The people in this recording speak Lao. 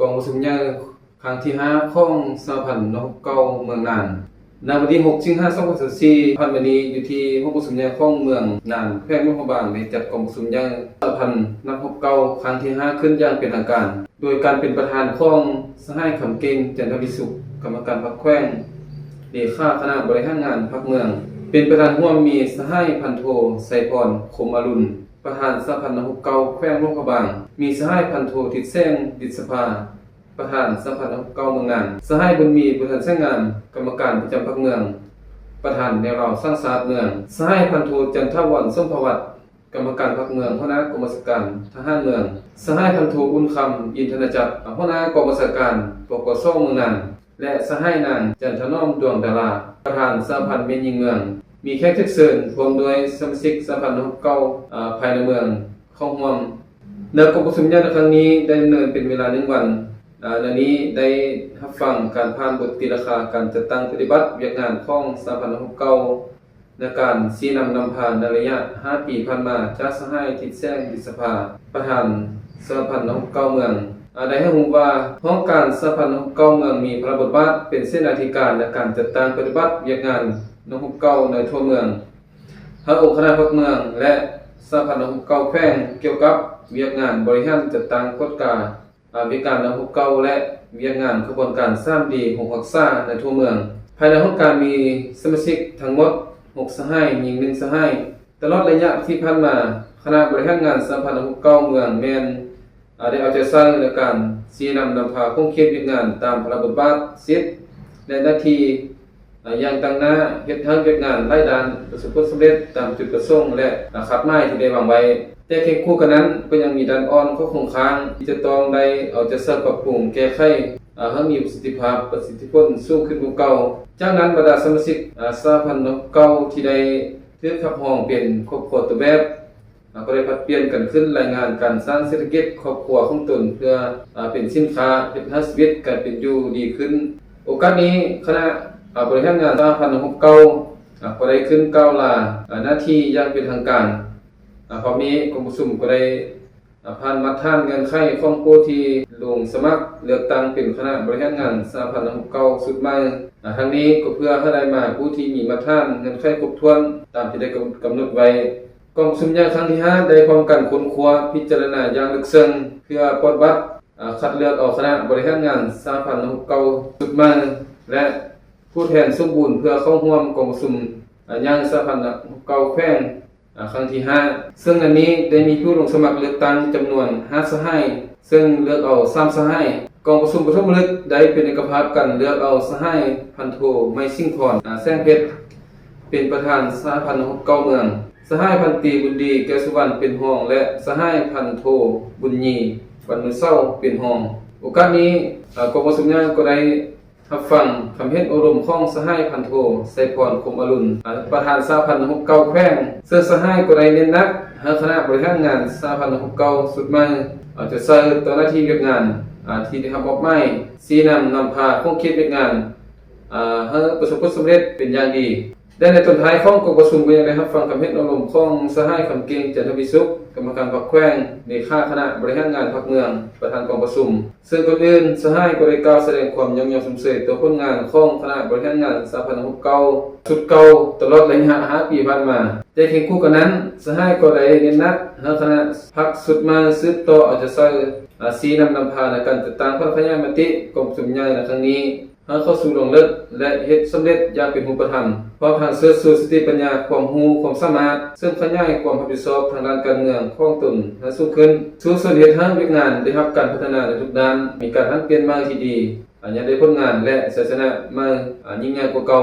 ກອງປະຊຸມໃຫຍ່ຄັ້ງທີຫ້າຂອງສະຫະພັນນັກຮົບເກົ່າເມືອງໜານ ໃນວັນທີຫົກ ສິງຫາ ສອງພັນຊາວສີ່ ຜ່ານມານີ້ ຢູ່ທີ່ຫ້ອງປະຊຸມໃຫຍ່ຂອງເມືອງໜານ ແຂວງຫຼວງພະບາງ ໄດ້ຈັດກອງປະຊຸມໃຫຍ່ສະຫະພັນນັກຮົບເກົ່າຄັ້ງທີຫ້າ ຂຶ້ນຢ່າງເປັນທາງການ ໂດຍການເປັນປະທານຂອງສະຫາຍ ຄຳເກັ່ງ ຈັນທະວິສຸກ ກຳມະການພັກແຂວງ, ເລຂາຄະນະບໍລິຫານງານພັກເມືອງ, ເປັນປະທານຮ່ວມມີສະຫາຍ ພັນໂທ ໄຊພອນ ຄົມອະລຸນ ປະທານສະຫະພັນນັກຮົບເກົ່າແຂວງຫຼວງພະບາງ, ມີສະຫາຍ ພັນໂທ ທິດແສງ ດິດສະພາ ປະທານສະຫະພັນນັກຮົບເກົ່າເມືອງໜານ, ສະຫາຍ ບຸນມີ ບຸນທັນແສງງາມ ກຳມະການປະຈຳພັກເມືອງ, ປະທານແນວລາວສ້າງຊາດເມືອງ, ສະຫາຍ ພັນໂທ ຈັນທະວອນ ສົມພະວັດ ກຳມະການພັກເມືອງ, ຫົວໜ້າກອງບັນຊາການທະຫານເມືອງ, ສະຫາຍ ພັນໂທ ອຸ່ນຄຳ ອິນທະນາຈັກ ຫົວໜ້າກອງບັນຊາການ ປກສ ເມືອງໜານ ແລະ ສະຫາຍ ນາງ ຈັນທະໜອມ ດວງດາລາ ປະທານສະຫະພັນແມ່ຍິງເມືອງ, ມີແຂກຖືກເຊີນ ພ້ອມດ້ວຍສະມາຊິກສະຫະພັນນັກຮົບເກົ່າ ອາ ພາຍໃນເມືອງເຂົ້າຮ່ວມ. ໃນກອງປະຊຸມໃຫຍ່ໃນຄັ້ງນີ້ ໄດ້ດຳເນີນເປັນເວລາໜຶ່ງວັນ, ອາ ໃນນີ້ໄດ້ຮັບຟັງການຜ່ານບົດຕີລາຄາການຈັດຕັ້ງປະຕິບັດວຽກງານຂອງສະຫະພັນນັກຮົບເກົ່າ ໃນການຊີ້ນຳນຳພາໃນໄລຍະຫ້າປີຜ່ານມາ ຈາກສະຫາຍ ທິດແສງ ດິດສະພາ ປະທານສະຫະພັນນັກຮົບເກົ່າເມືອງ ອາ ໄດ້ໃຫ້ຮູ້ວ່າ ຫ້ອງການສະຫະພັນນັກຮົບເກົ່າເມືອງ ມີພາລະບົດບາດເປັນເສນາທິການໃນການຈັດຕັ້ງປະຕິບັດວຽກງານນັກຮົບເກົ່າໃນທົ່ວເມືອງ, ໃຫ້ອົງຄະນະພັກເມືອງ ແລະ ສະຫະພັນນັກຮົບເກົ່າແຂວງ ກ່ຽວກັບວຽກງານບໍລິຫານຈັດຕັ້ງກວດກາ ອາ ວຽກງານນັກຮົບເກົ່າ ແລະ ວຽກງານຂະບວນການສາມດີ ໂຮງຮັກສາໃນທົ່ວເມືອງ. ພາຍໃນຫ້ອງການມີສະມາຊິກທັງໝົດຫົກສະຫາຍ, ຍິງໜຶ່ງສະຫາຍ. ຕະຫຼອດໄລຍະທີ່ຜ່ານມາ, ຄະນະບໍລິຫານງານສະຫະພັນນັກຮົບເກົ່າເມືອງແມ່ນ ອາ ໄດ້ເອົາໃຈໃສ່ໃນການຊີ້ນຳນຳພາຂົງເຂດວຽກງານຕາມພາລະບົດບາດ, ສິດ ແລະ ໜ້າທີ່ ອາ ຢ່າງຕັ້ງໜ້າ, ເຮັດໃຫ້ວຽກງານຫຼາຍດ້ານປະສົບຜົນສຳເລັດຕາມຈຸດປະສົງ ແລະ ອາ ຄາດໝາຍທີ່ໄດ້ວາງໄວ້. ແຕ່ຄຽງຄູ່ກັນນັ້ນ ກໍຍັງມີດ້ານອ່ອນ, ຂໍ້ຄົງຄ້າງທີ່ຈະຕ້ອງໄດ້ເອົາໃຈໃສ່ປັບປຸງແກ້ໄຂ ອາ ໃຫ້ມີປະສິດທິພາບ, ປະສິດທິຜົນສູງຂຶ້ນກວ່າເກົ່າ. ຈາກນັ້ນ ບັນດາສະມາຊິກ ອາ ສະຫະພັນນັກຮົບເກົ່າທີ່ໄດ້ຖືກຮັບຮອງເປັນຄອບຄົວຕົ້ນແບບ ອາ ກໍໄດ້ຜັດປ່ຽນກັນຂຶ້ນລາຍງານການສ້າງເສດຖະກິດຄອບຄົວຂອງຕົນ ເພື່ອ ອາ ເປັນສິນຄ້າເຮັດໃຫ້ຊີວິດການເປັນຢູ່ດີຂຶ້ນ. ໂອກາດນີ້ ຄະນະ ອາ ບໍລິຫານງານສະຫະພັນນັກຮົບເກົ່າ ອາ ກໍໄດ້ຂຶ້ນກ່າວລາ ອາ ໜ້າທີ່ຢ່າງເປັນທາງການ. ອາ ພ້ອມນີ້ ກອງປະຊຸມກໍໄດ້ ອາ ຜ່ານມາດຖານເງື່ອນໄຂຂອງຜູ້ທີ່ລົງສະໝັກເລືອກຕັ້ງເປັນຄະນະບໍລິຫານງານສະຫະພັນນັກຮົບເກົ່າຊຸດໃໝ່. ອາ ທັງນີ້ກໍເພື່ອໃຫ້ໄດ້ມາຜູ້ທີ່ມີມາດຖານເງື່ອນໄຂຄົບຖ້ວນຕາມທີ່ໄດ້ກຳ ກຳນົດໄວ້. ກອງປະຊຸມໃຫຍ່ຄັ້ງທີຫ້າ ໄດ້ພ້ອມກັນຄົ້ນຄວ້າພິຈາລະນາຢ່າງເລິກເຊິ່ງ ເພື່ອປອດບັດ ອາ ຄັດເລືອກເອົາຄະນະບໍລິຫານງານສະຫະພັນນັກຮົບເກົ່າຊຸດໃໝ່ ແລະ ຜູ້ແທນສົມບູນ ເພື່ອເຂົ້າຮ່ວມກອງປະຊຸມ ອາ ໃຫຍ່ສະຫະພັນນັກຮົບເກົ່າແຂວງ ອາ ຄັ້ງທີຫ້າ ເຊິ່ງໃນນີ້ໄດ້ມີຜູ້ລົງສະໝັກເລືອກຕັ້ງຈຳນວນຫ້າສະຫາຍ ເຊິ່ງເລືອກເອົາສາມສະຫາຍ. ກອງປະຊຸມປະຖົມມະລຶກໄດ້ເປັນເອກະພາບກັນເລືອກເອົາສະຫາຍ ພັນໂທ ໄມສິງພອນ ອາ ແສງເພັດ ເປັນປະທານສະຫະພັນນັກຮົບເກົ່າເມືອງ, ສະຫາຍ ພັນຕີ ບຸນດີ ແກ້ວສຸວັນ ເປັນຮອງ ແລະ ສະຫາຍ ພັນໂທ ບຸນຢີ ວັນນະເສົາ ເປັນຮອງ. ໂອກາດນີ້ ອາ ກອງປະຊຸມໃຫຍ່ກໍໄດ້ ຮັບຟັງຄຳເຫັນໂອ້ລົມຂອງສະຫາຍ ພັນໂທ ໄຊພອນ ຄົມອະລຸນ ອາ ປະທານສະຫະພັນນັກຮົບເກົ່າແຂວງ, ເຊິ່ງສະຫາຍກໍໄດ້ເນັ້ນໜັກໃຫ້ຄະນະບໍລິຫານງານສະຫະພັນນັກຮົບເກົ່າຊຸດໃໝ່ ເອົາໃຈໃສ່ຕໍ່ໜ້າທີ່ວຽກງານ ອາ ທີ່ໄດ້ຮັບມອບໝາຍ, ຊີ້ນຳນຳພາຂົງເຂດວຽກງານ ອາ ໃຫ້ປະສົບຜົນສຳເລັດເປັນຢ່າງດີ. ແລະ ໃນຕອນທ້າຍຂອງກອງປະຊຸມ ກໍຍັງໄດ້ຮັບຟັງຄຳເຫັນໂອ້ລົມຂອງສະຫາຍ ຄຳເກັ່ງ ຈັນທະວິສຸກ ກຳມະການພັກແຂວງ, ເລຂາຄະນະບໍລິຫານງານພັກເມືອງ, ປະທານກອງປະຊຸມ. ເຊິ່ງກ່ອນອື່ນ ສະຫາຍກໍໄດ້ກ່າວສະແດງຄວາມຍ້ອງຍໍຊົມເຊີຍຕໍ່ຜົນງານຂອງຄະນະບໍລິຫານງານສະຫະພັນນັກຮົບເກົ່າຊຸດເກົ່າ ຕະຫຼອດໄລຍະຫ້າປີຜ່ານມາ. ແຕ່ຄຽງຄູ່ກັນນັ້ນ, ສະຫາຍກໍໄດ້ເນັ້ນໜັກໃຫ້ຄະນະພັກຊຸດໃໝ່ສືບຕໍ່ເອົາໃຈໃສ່, ອາ, ຊີ້ນຳນຳພາໃນການຈັດຕັ້ງຜັນຂະຫຍາຍມະຕິກອງປະຊຸມໃຫຍ່ໃນຄັ້ງນີ້ ໃຫ້ເຂົ້າສູ່ລວງເລິກ ແລະ ເຮັດສຳເລັດຢ່າງເປັນຮູບປະທຳ, ພ້ອມທັງເຊີດຊູສະຕິປັນຍາ, ຄວາມຮູ້, ຄວາມສາມາດ, ເສີມຂະຫຍາຍຄວາມຮັບຜິດຊອບທາງດ້ານການເມືອງຂອງຕົນໃຫ້ສູງຂຶ້ນ, ສູ້ຊົນເຮັດໃຫ້ວຽກງານໄດ້ຮັບການພັດທະນາໃນທຸກດ້ານ, ມີການຫັນປ່ຽນໃໝ່ທີ່ດີ, ອາ, ຍັງໄດ້ຜົນງານ ແລະ ໄຊຊະນະໃໝ່, ອາ, ຍິ່ງໃຫຍ່ກວ່າເກົ່າ.